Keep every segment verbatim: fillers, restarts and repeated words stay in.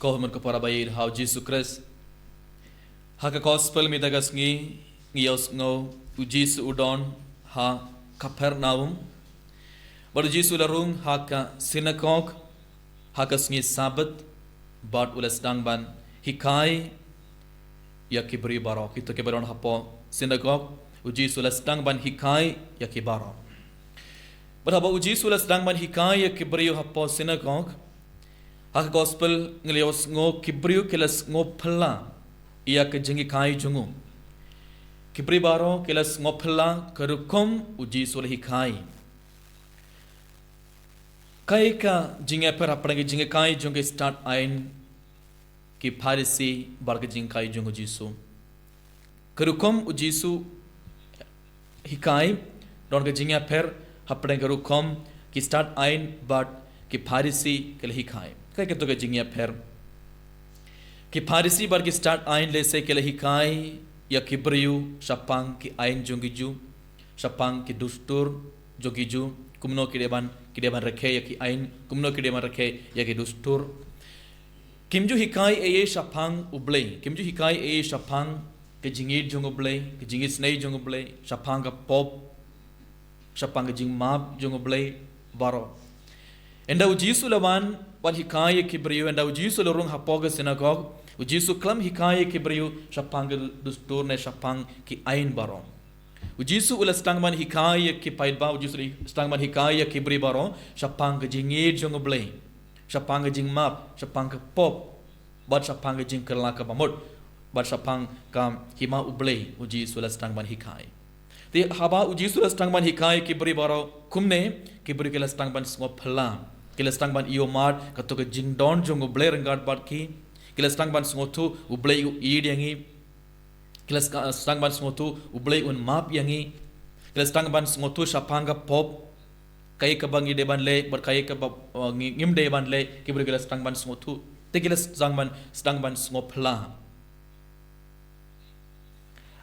Ko mon ko para baieit ha u Jisu Krist. Ha ka gospel mynta ka sngi ngi ïohsngew u Jisu u don ha Kapernaum. Bad u Jisu u la rung ha ka sinagog ha ka sngi Sabbath bad u la sdang ban hikai ïa ki briew baroh, kito kiba don hapoh sinagog. U Jisu u la sdang ban hikai ïa ki baroh. Bad haba u Jisu u la sdang ban hikai ïa ki briew hapoh sinagog, ha ka gospel ngi la ïohsngew ki briew ki la sngewphylla ïa ka jinghikai jong u. Ki briew baroh ki la sngewphylla ka rukom u Jisu u la hikai. Kaei ka jingïapher hapdeng ka jinghikai jong ki stad aiñ, ki Pharisi, bad ka jinghikai jong u Jisu? Ka rukom u Jisu hikai don ka jingïapher hapdeng ka rukom ki stad aiñ bad ki Pharisi ki la hikai. Kaei kato ka jingïapher? Ki Pharisi bad ki stad aiñ lehse ki la hikai ïa ki briew shaphang ki aiñ jong ki Jiw, shaphang ki dustur jong ki Jiw, kumno ki dei ban, ki dei ban rakhe ïa ki aiñ, kumno ki dei ban rakhe ïa ki dustur. Kim ju hikai ei ei shaphang U Blei, kim ju hikai ei ei shaphang ka jingïeit jong U Blei, ka jingisynei jong U Blei, shaphang ka pop, shaphang ka jingmap jong U Blei baroh. Ynda u Jisu u la wan ban hikai ïa ki briew, ynda u Jisu u la rung hapoh ka sinagog, u Jisu u khlem hikai ïa ki briew shaphang ka dustur ne shaphang ki aiñ baroh. U Jisu u la sdang ban hikai ïa ki paidbah, u Jisu u la sdang ban hikai ïa ki briew baroh shaphang ka jingïeit jong U Blei, shaphang ka jingmap, shaphang ka pop, bad shaphang ka jingkylla kaba mut, bad shaphang ka hima U Blei u Jisu u la sdang ban hikai. Te haba u Jisu u la sdang ban hikai ïa ki briew baroh kumne, ki briew ki la sdang ban sngewphylla, ki la sdang ban ïohmad kato ka jingdon jong U Blei ryngkat bad ki, ki la sdang ban sngewthuh U Blei u ïeit ïa ngi, ki la sdang ban sngewthuh U Blei un map ïa ngi, ki la sdang ban sngewthuh shaphang ka pop, kaei kaba ngi dei ban leh bad kaei kaba, uh, ngi, ngim dei ban leh, ki briew ki la sdang ban sngewthuh. Te ki la sdang ban, sdang ban sngewphylla.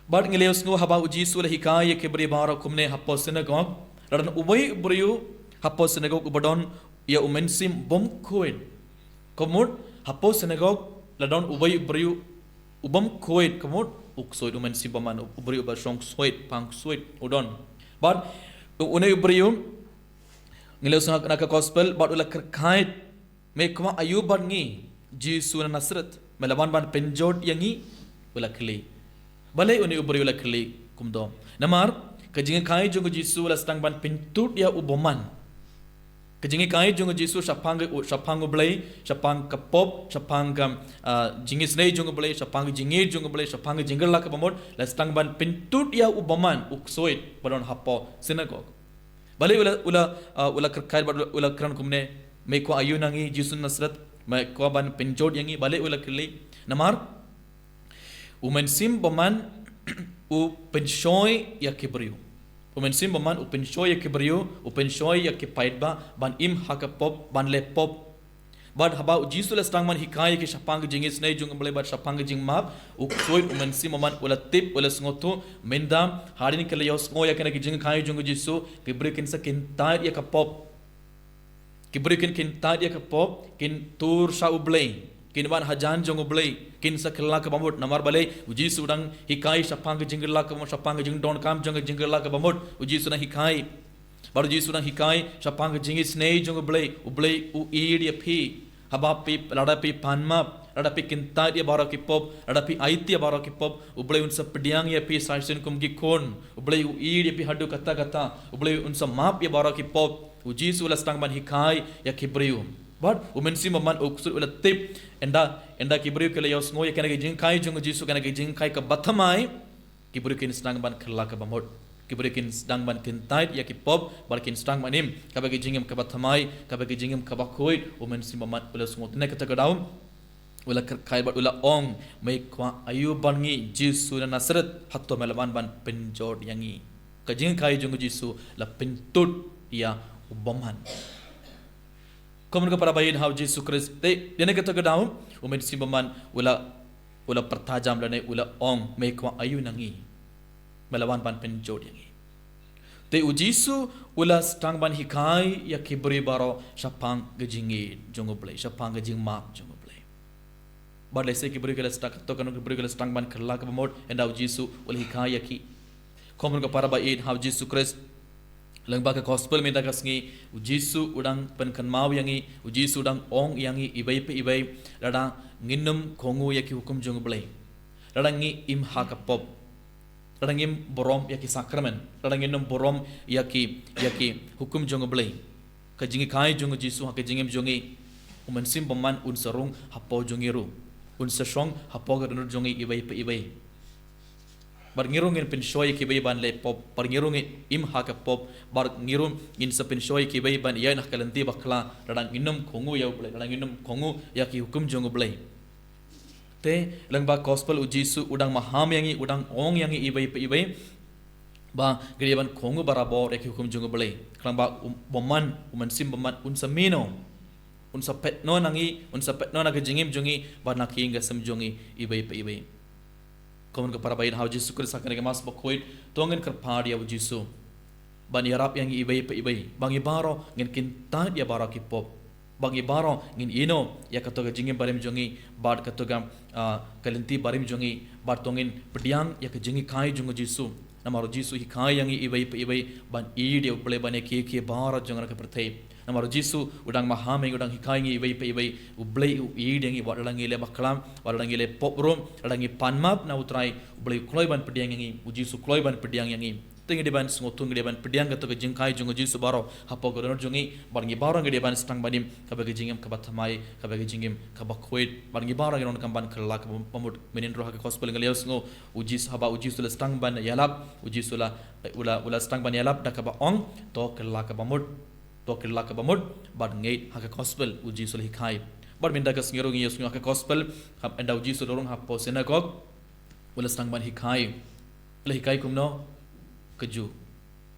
Bad ngi la ïohsngew haba u Jisu u la hikai ïa ki briew baroh kumne hapoh sinagog, la don uwei u briew hapoh sinagog uba don ïa u mynsiem bymkhuid. Ka mut hapoh sinagog la don uwei u briew u bymkhuid, ka mut u ksuid, u mynsiem bymman, u briew uba shong ksuid, pang ksuid u don. Bad u, une u briew, ngi la ïohsngew na ka gospel, bad u la kyrkhu, "Me kwah aïu bad ngi, Jisu na Nasareth? Me la wan ban pynjot ïa ngi?" u la kylli. Balei une u briew u la kylli kumto? Namar ka jinghikai jong u Jisu u la sdang ban pyntud ïa u bymman. Ka jinghikai jong u Jisu shaphang ka, shaphang U Blei, shaphang ka pop, shaphang ka, ah, jingisynei jong U Blei, shaphang ka jingïeit jong U Blei, shaphang ka jingkylla kaba mut, la sdang ban pyntud ïa u bymman, u ksuid ba don hapoh sinagog. Balei u la, u la, ah, u la kyrkhu bad u la, u la kren kumne, "Me kwah aïu na ngi, Jisu Nasareth? Me kwah ban pynjot ïa ngi?" Balei u la kylli? Namar u mynsiem bymman u pynshoi ïa ki briew. U mynsiem bymman u pynshoi ïa ki briew, u pynshoi ïa ki paidbah ban im ha ka pop, ban leh pop. Bad haba u Jisu u la sdang ban hikai ïa ki shaphang ka jingisynei jong U Blei bad shaphang ka jingmap, u ksuid, u mynsiem bymman u la tip, u la sngewthuh, mynta hadien ki la ïohsngew ïa kane ka jinghikai jong u Jisu, ki briew kin sa kyntait ïa ka pop. Ki briew kin kyntait ïa ka pop, kin tur sha U Blei, kin wan hajan jong U Blei, kin sa kylla kaba mut. Namar balei? U Jisu u dang hikai shaphang ka jingkylla kaba mut, shaphang ka jingdonkam jong ka jingkylla kaba mut. U Jisu u dang hikai. Bad u Jisu u dang hikai shaphang ka jingisynei jong U Blei, U Blei u ïeit ïa phi. Haba phi, lada phi pan map, lada phi kyntait ïa baroh ki pop, lada phi aiti ïa baroh ki pop, U Blei un sa pdiang ïa phi sa shisien kum ki khun. U Blei u ïeit ïa phi haduh katta katta. U Blei un sa map ïa baroh ki pop. U Jisu u la sdang ban hikai ïa ki briew. Bad u mynsiem bymman u ksuid u la tip, ynda, ynda ki briew ki la ïohsngew ïa kane ka jinghikai jong u Jisu, kane ka jinghikai kaba thymmai, ki briew kin sdang ban kylla kaba mut. Ki briew kin sdang ban kyntait ïa ki pop, bad kin sdang ban im kaba ka jingim kaba thymmai, kaba ka jingim kaba khuid. U mynsiem bymman u la sngewthuh. Te na kata ka daw u la kyrkhu bad u la ong, "Me kwah aïu bad ngi, Jisu na Nasareth? Hato me la wan ban pynjot ïa ngi?" Ka jinghikai jong u Jisu la pyntud ïa u bymman. Ko mon ko para baieit ha u Jisu Krist, te, te na kata ka daw u mynsiem bymman u la, u la pyrta jam lane u la ong, "Me kwah aïu na ngi? Me la wan ban pynjot ïa ngi?" Te u Jisu u la sdang ban hikai ïa ki briew baroh shaphang ka jingïeit jong U Blei, shaphang ka jingmap jong U Blei. Bad lehse ki briew ki la sdang, kato kano ki briew ki la sdang ban kylla kaba mut, ynda u Jisu u la hikai ïa ki. Kumno ka para ba ïeit ha u Jisu Khrist. Lyngba ka gospel mynta ka sngi, u Jisu u dang pynkynmaw ïa ngi, u Jisu u dang ong ïa ngi iwei pa iwei, lada ngin ym kohnguh ïa ki hukum jong u Blei, lada ngi im ha ka pop, lada ngim burom ïa ki sakramen, lada ngin ym burom ïa ki, ïa ki hukum jong u Blei, ka jinghikai jong u Jisu ha ka jingim jong ngi, u Mynsiem Bakhuid un sa rung hapoh jong ngi ruh, un sa shong hapoh ka dohnud jong ngi iwei pa iwei. Bad ngi ruh ngin pynshoi ïa kiwei ban leh pop, bad ngi ruh ngin im ha ka pop, bad ngi ruh ngin sa pynshoi ïa kiwei ban ïaid ha ka lynti bakla, lada ngin ym kohnguh ïa u Blei, lada ngin ym kohnguh ïa ki hukum jong u Blei. Te lyngba gospel u Jisu u dang maham ïa ngi, u dang ong ïa ngi iwei pa iwei ba ngi dei ban kohnguh barabor ïa ki hukum jong u Blei. Khnang ba u bymman, u Mynsiem Bakhuid un sa mih noh, un sa peit noh na ngi, un sa peit noh na ka jingim jong ngi bad na ka ïing ka sem jong ngi iwei pa iwei. Kumno ka para ba ïeit ha u Jisu Khrist, ha kane ka Mass Bakhuid, to ngin kyrpad ïa u Jisu ban ïarap ïa ngi iwei pa iwei, ba ngi baroh ngin kyntait ïa baroh ki pop, ba ngi baroh ngin ïehnoh ïa kato ka jingim barim jong ngi bad kato ka, ah, ka lynti barim jong ngi, bad to ngin pdiang ïa ka jinghikai jong u Jisu. Namar u Jisu u hikai ïa ngi iwei pa iwei ban ïeit ïa u Blei, ban ïeit ïa ki baroh jong ka pyrthei. Namar u Jisu u dang maham ïa ngi, u dang hikai ïa ngi iwei pa iwei. U Blei u ïeit ïa ngi wat lada ngi leh bakla, wat lada ngi leh pop ruh, lada ngi pan map na u Trai, u Blei u kloi ban pdiang ïa ngi, u Jisu u kloi ban pdiang ïa ngi. Te ngi dei ban sngewthuh, ngi dei ban pdiang kato ka jinghikai jong u Jisu baroh hapoh ka dohnud jong ngi, bad ngi baroh ngi dei ban sdang ban im kaba ka jingim kaba thymmai, kaba ka jingim kaba khuid, bad ngi baroh ngi donkam ban kylla kaba mut. Mynhynnin ruh ha ka gospel ngi la ïohsngew u Jisu, haba u Jisu u la sdang ban ïalap, u Jisu u la, u la, u la sdang ban ïalap da kaba ong, to kylla kaba mut, to kylla kaba mut, bad ngeit ha ka gospel u Jisu u la hikai. Bad mynta ka sngi ruh ngi ïohsngew ha ka gospel, haba ynda u Jisu u la rung hapoh synagog, u la sdang ban hikai. U la hikai kumno? Kajuh.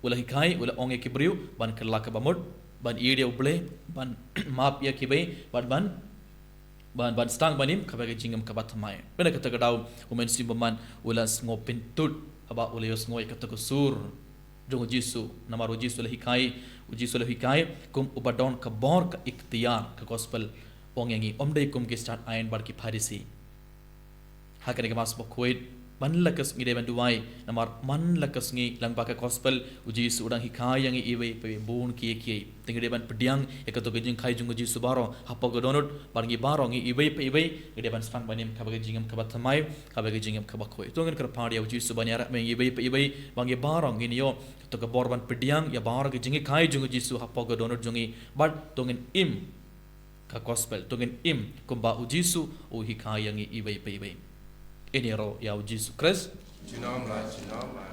U la hikai, u la ong ïa ki briew ban kylla kaba mut, ban ïeit ïa u Blei, ban map ïa kiwei, bad ban, ban, ban sdang ban im kaba ka jingim kaba thymmai. Bad na kata ka daw u Mynsiem Bakhuid u la sngewpyntud haba u la ïohsngew ïa kato ka sur jong u Jisu. Namar u Jisu u la hikai, u Jisu u la hikai kum uba don ka bor, ka iktiar. Ka gospel u ong ïa ngi, ym dei kum ki stad-aiñ bad ki Pharisi. Ha kane ka Mass Bakhuid, man la ka sngi ngi dei ban duwai, namar man la ka sngi lyngba ka gospel u Jisu u dang hikai ïa ngi iwei pa iwei bun kiei kiei. Te ngi dei ban pdiang ïa kato ka jinghikai jong u Jisu baroh hapoh ka dohnud, bad ngi baroh ngi iwei pa iwei ngi dei ban sdang ban im kaba ka jingim kaba thymmai, kaba ka jingim kaba khuid. To ngin kyrpad ïa u Jisu ban ïarap ïa ngi iwei pa iwei, ba ngi baroh ngin ïoh kato ka bor ban pdiang ïa baroh ka jinghikai jong u Jisu hapoh ka dohnud jong ngi, bad to ngin im ka gospel, to ngin im kumba u Jisu u hikai ïa ngi iwei pa iwei. Ïaroh ïa u Jisu Khrist. Junom la, junom la.